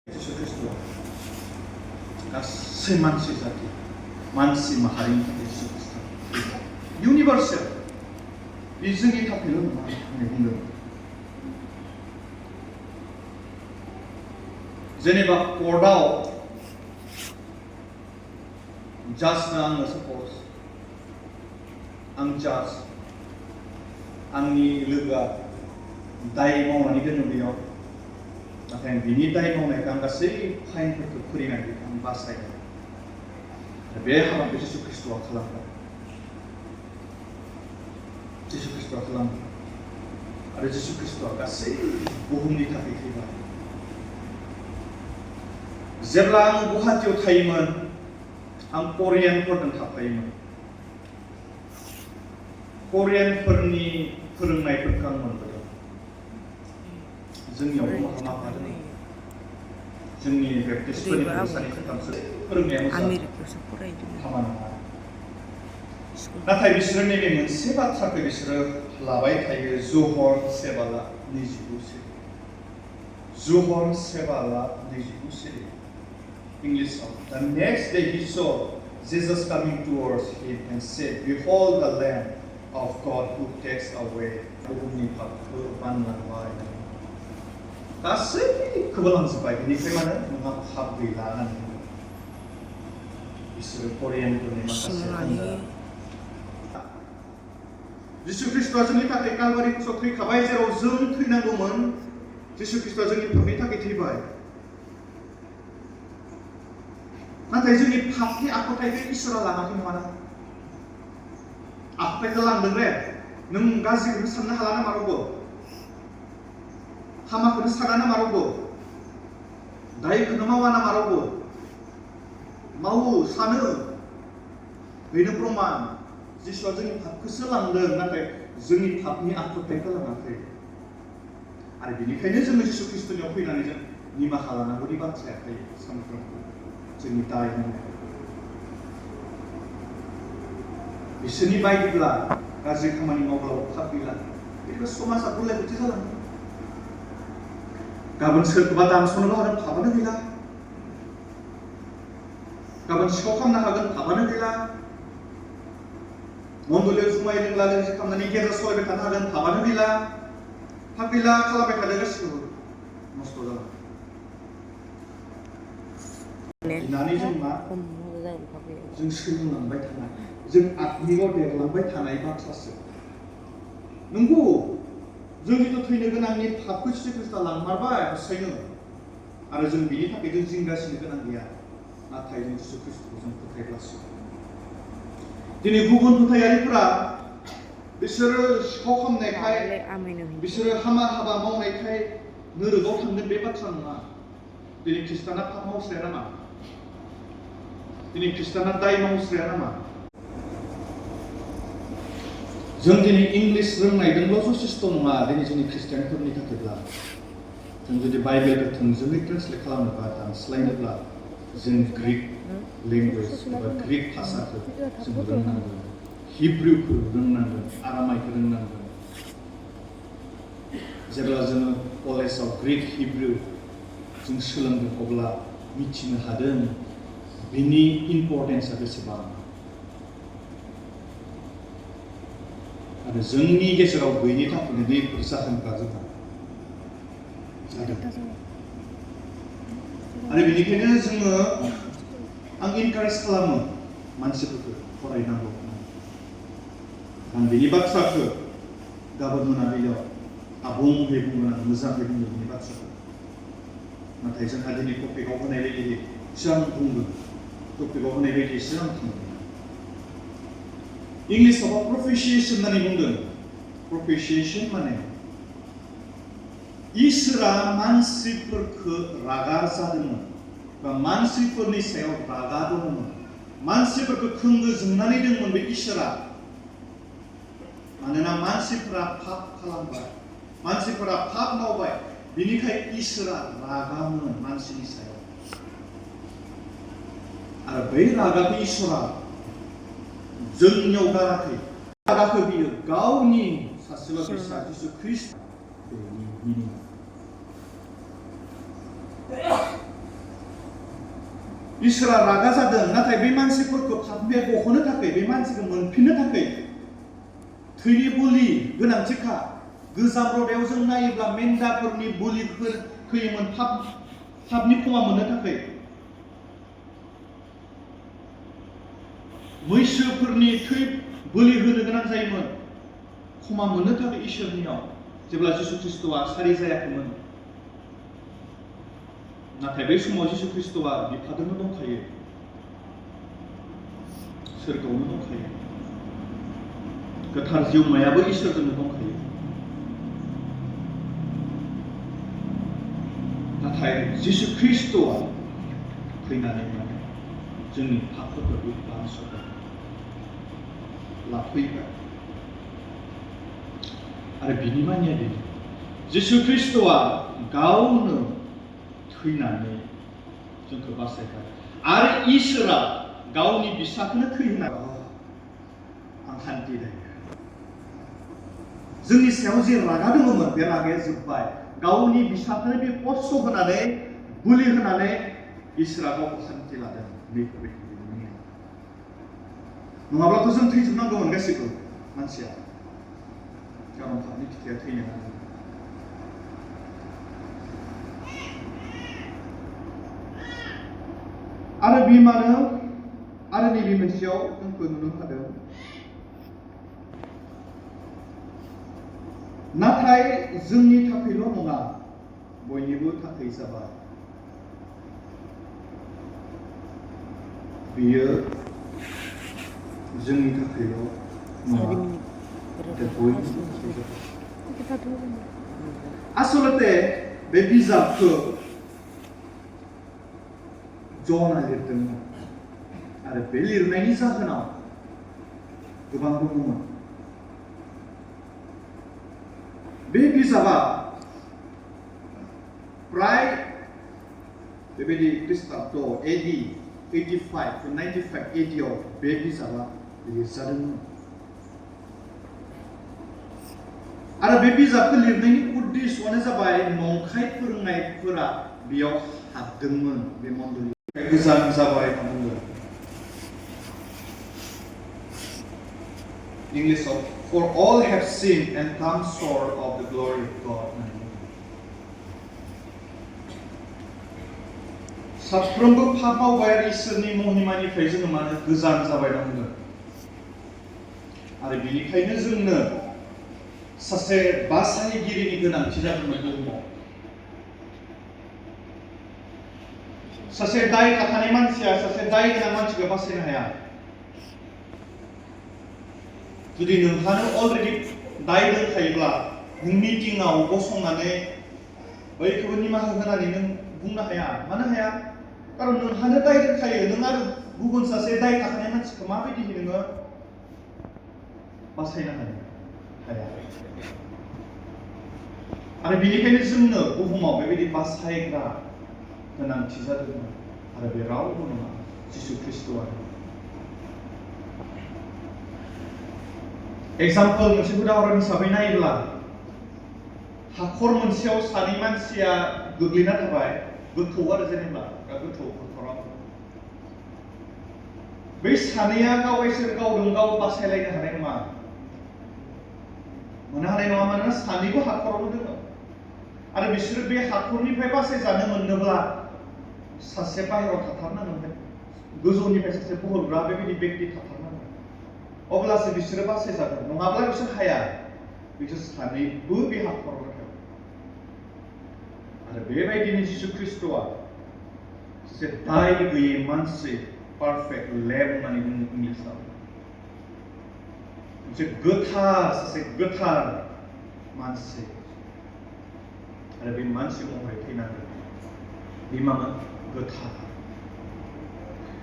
Yesus Kristus गासै मानसि जाति मानसि माहारिनि थाखाय Yesus Kristus इउनिभार्सेल बे जोंनि थाखायल' नङा होननानै बुंदों। जेनेबा कर्टआव जाजनो आङो साप'ज आं जाज आंनि लोगोआ दाय मावनानै दोनो बेयाव नाथाय बिनि दाय मावनायखौ आं गासै फाइनफोरखौ फोरिनानै आं बासायगोन बे हाबाखौ जिसु ख्रिस्ट'आ खालामबाय जिसु ख्रिस्ट'आ खालामबाय आरो जिसु ख्रिस्ट'आ गासै बुहुमनि थाखाय थैबाय। जेब्ला आं गुवाहाटीयाव थायोमोन आं करियानफोरजों थाफायोमोन करियानफोरनि फोरोंनायफोरखौ आं मोनबोदों। जोंनियावबो माबा दङ जोंनि बेप्टिस्टफोरनि सानै साथामसो फोरोंनाया मोजां हामा नङा नाथाय बिसोरो नैबे मोनसे बाथ्राखौ बिसोरो लाबाय थायो जहर सेबाला 29 सिरि जहर सेबाला 29 सिरि इंलिशाव The next day he saw Jesus coming towards him and said, Behold the Lamb of God who takes away बुहुमनि पापखौ बानलांबाय गासैखौबो लांजोब्बाय बेनिफ्राय मानो नोंहा पाप गैला होननानै बुङो बिसोरो करियानफोरनि माखासे जिसु ख्रिस्ट'आ जोंनि थाखाय कालभारि क्रसआव थैखाबाय जेराव जों थैनांगौमोन जिसु ख्रिस्ट'आ जोंनि पापनि थाखाय थैबाय नाथाय जोंनि पापनि आखुथायखौ इसोरा लानाखै नङाना आखुथायखौ लांदों रे नों गाज्रिखौनो साननो हाला ना मारावबो हामाखौनो साना ना मारावबो दायखौनो मावा ना मारावबो मावो सानो बेनो प्रमान जिसुआ जोंनि पापखौसो लांदों नाथाय जोंनि पापनि आखुथायखौ लाङाखै आरो बेनिखायनो जोङो जिसु ख्रिस्ट'नियाव फैनानै जों निमाहा लानांगौनि बाथ्राया फैयो सानफ्रोमबो जोंनि दाय मावनाय बिसोरनि बायदिब्ला गाज्रि खामानि मावब्लाबो पाप गैला बेखौ समाजा गुलाय गुथि जालाङो गाबोन सोरखौबा दानस'नोबो हागोन पापानो गैला गाबोन सिखाव खालामनो हागोन पापानो गैला मन्दलियाव जुमाय लोंला लोंसि खालामनानै गेजेर सलायबाय थानो हागोन पापानो गैला पाप गैला खालामबाय थादों गासिखौबो नस्थ' जालाङो गिनानै जों मा जों सोलोंलांबाय थानाय जों आत्मिकआव देरलांबाय थानाय बाथ्रासो नंगौ जों जिथु थैनो गोनांनि पापखौ जिसु ख्रिस्ट'आ लांमारबाय हसायनो आरो जों बिनि थाखाय जों जिंगासिनो गोनां गैया नाथाय जों जिसु ख्रिस्ट'खौ जों फोथायब्लासो दिनै गुबुन फोथायारिफोरा बिसोरो सिखाव खालामनायखाय बिसोरो हामा हाबा मावनायखाय नोरोगाव थांगोन बे बाथ्रा नङा दिनै ख्रिस्टाना पाप मावस्राया नामा दिनै ख्रिस्टाना दाय मावस्राया नामा जों दिनै इंलिस रोंनायजोंल' जथेस्थ' नङा दिनै जोंनि ख्रिस्टियानफोरनि थाखायब्ला जों जुदि बाइबेलखौ थोंजोङै ट्रेन्सलेट खालामनोबा दानस्लायनोब्ला जों ग्रीक लेंगुवेज एबा ग्रीक भाषाखौ जों रोंनांगोन हिब्रुखौ रोंनांगोन आरामाइखौ रोंनांगोन जेब्ला जोङो कलेजाव ग्रीक हिब्रु जों सोलोंदों अब्ला मिथिनो हादों बिनि इम्परटेन्सआ बेसेबां आरो जोंनि गेजेराव गैयिनि थाखायनो बेफोर जाहोनफ्रा जोंहा जादों आरो बेनिखायनो जोङो आं इनकारेज खालामो मानसिफोरखौ फरायनांगौ आं बेनि बाथ्राखौ गाबोन मोनाबिलियाव आबुङै बुंगोन आं मोजाङै बुंगोन बेनि बाथ्राखौ नाथाय जोंहा दिनै टपिकआव होनाय बायदिसो आं बुंगोन टपिकआव होनाय बायदिसो आं बुंगोन इंलिसाव प्रफेसिएशन होननानै बुंदों प्रफेसिएशन माने इसोरा मानसिफोरखौ रागा जादोंमोन बा मानसिफोरनि सायाव रागा दंमोन मानसिफोरखौ खोंगो जोंनानै दंमोन बे इसोरा मानोना मानसिफोरा पाप खालामबाय मानसिफोरा पाप मावबाय बिनिखाय इसोरा रागामोन मानसिनि सायाव आरो बै रागाखौ इसोरा जोंनियाव गाराखै रागाखौ बियो गावनि सासेल' फिसा जिसु ख्रिस्ट इसोरा रागा जादों नाथाय बे मानसिफोरखौ पापनिफ्राय गहोनो थाखाय बे मानसिखौ मोनफिननो थाखाय थैनि बुलि गोनांथिखा गोजाम रदायाव जों नायोब्ला मेन्दाफोरनि बुलिफोर होयोमोन पापनि क्षमा मोननो थाखाय मैसोफोरनि थै बोलि होनो गोनां जायोमोन क्षमा मोननो थाखाय इसोरनियाव जेब्ला जिसु ख्रिस्टआ सारि जायाखैमोन नाथाय बै समाव जिसु ख्रिस्टआ बिफाजोंनो दंखायो सोरगोआवनो दंखायो गोथार जिउमायाबो इसोरजोंनो दंखायो नाथाय जिसु ख्रिस्टआ फैनानै माने जोंनि पापफोरखौ बांसबाय लाफैबाय आरो बिनि मानिया बेनो जिसु ख्रिस्टआ गावनो थैनानै जोंखौ बासायबाय आरो इसोरा गावनि बिसाखौनो थैहोनाय आं शान्ति जायो जोंनि सायाव जे रागा दङमोन बे रागाया जोब्बाय गावनि बिसाखौनो बे खस्थ' होनानै बुलि होनानै इसोरा गावखौ शान्ति लादों बेफोरबायदि नङाब्लाथ' जों थैजोबनांगौमोन गासैबो मानसिया खारन पापनि फिथाइया थैनो नांगौ आरो बे मानो आरो नैबे मोनसेयाव जोंखौ नुनो हादों नाथाय जोंनि थाखायल' नङा बयनिबो थाखाय जाबाय बेयो जोंनि थाखायल' नङा आसलते बे बिजाबखौ ज'ना लिरदोंमोन आरो बे लिरनायनि जाहोनाव गोबां दङमोन बे बिजाबा प्राय बेबायदि ख्रीष्टाब्द AD 85 to 95 AD आव बे बिजाबा लिरजादोंमोन आरो बे बिजाबखौ लिरनायनि उद्देश्यआनो जाबाय नंखाय फोरोंनायफोरा बेयाव हाबदोंमोन बे मण्डली गोजान जाबाय बुङो इंलिशआव for all have sinned and come short of the glory of God साफ्रोमबो पाप मावबाय आरो इसोरनि महिमानिफ्राय जोङो मानो गोजान जाबाय बुङो आरो बेनिखायनो जोंनो सासे बासायगिरिनि गोनांथि जादोंमोन बुहुमाव सासे दाय थाखानाय मानसिया सासे दाय गोनां मानसिखौ बासायनो हाया जुदि नोंहानो अलरेडि दाय दंखायोब्ला नों मिटिंआव गसंनानै बैखौबो निमाहा होनानै नों बुंनो हाया मानो हाया खारन नोंहानो दाय दंखायो नों आरो गुबुन सासे दाय थाखानाय मानसिखौ माबायदि नोङो बासायनो हाया आरो बेनिखायनो जोंनो बुहुमाव बेबायदि बासायग्रा गोनांथि जादोंमोन आरो बे रावबो नङा जिसु ख्रिस्टआनो एग्जाम्पल मोनसे उदाहरन हिसाबै नायोब्ला हाखर मोनसेयाव सानै मानसिया गोग्लैना थाबाय गोथौ आरो जेनेबा गोथौ हाखराव बै सानैया गावसोर गावजों गाव बासायलायनो हानाय नङा मानोना सानैबो हाखरावनो दङ आरो बिसोरो बे हाखरनिफ्राय बासायजानो मोननोब्ला सासे बाहेरायाव थाथारनांगोन गोजौनिफ्राय सासे बोहरग्रा बेबायदि व्यक्ति थाथारनांगोन अब्लासो बिसोरो बासायजागोन नङाब्ला बिसोर हाया बिसोर सानैबो बे हाखरावनो थागोन आरो बेबायदिनो जिसु ख्रिस्टआ सासे दाय गैयै मानसि पारफेक्ट लेम होननानै बुङो इंलिशआव मोनसे सासे गोथार मानसि आरो बे मानसि महरै थैनांगोन बे मामोन गोथार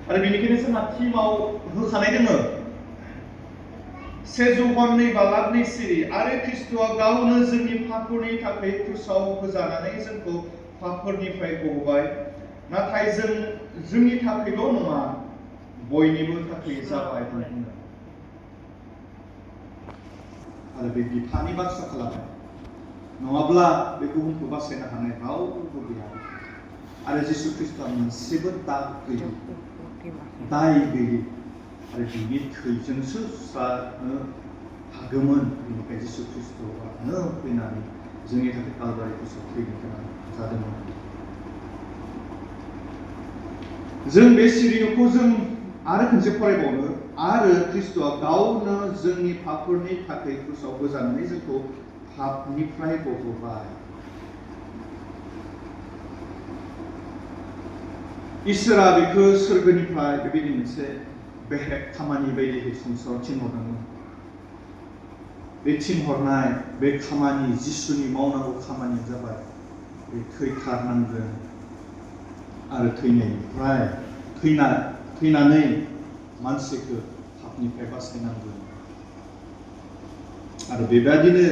आरो बेनिखायनो जोंहा टिमाव होखानाय दङ 1,2 सिरि आरो ख्रिस्टआ गावनो जोंनि पापफोरनि थाखाय क्रुसाव होजानानै जोंखौ पापफोरनिफ्राय गहोबाय नाथाय जोंनि थाखायल' नङा बयनिबो थाखाय जाबाय आरो बे बिफानि बाथ्रा खालामनाय नङाब्ला बे गुबुनखौ बासायनो हानाय रावबो गैया आरो जिसु ख्रिस्ट'आ मोनसेबो दाग गैयै दाय गैयै आरो बिनि थैजोंसो सुस्रानो हागौमोन। बेनिखाय जिसु ख्रिस्ट'आनो फैनानै जोंनि थाखाय कालभारि क्रसआव थैनो गोनां जादोंमोन। जों बे सिरियाखौ जों आरो खनसे फरायबावनो आरो ख्रिस्ट'आ गावनो जोंनि पापफोरनि थाखाय क्रसआव होजानानै जोंखौ पापनिफ्राय गहोबाय। इसोरा बेखौ सोरगोनिफ्राय बेबायदि मोनसे बेहेक खामानि बायदियै संसाराव थिनहरदोंमोन। बे थिनहरनाय बे खामानि जिसुनि मावनांगौ खामानिया जाबाय बे थैथारनांगोन आरो थैनायनिफ्राय थैनानै मानसिखौ पापनिफ्राय बासायनांगोन। आरो बेबादिनो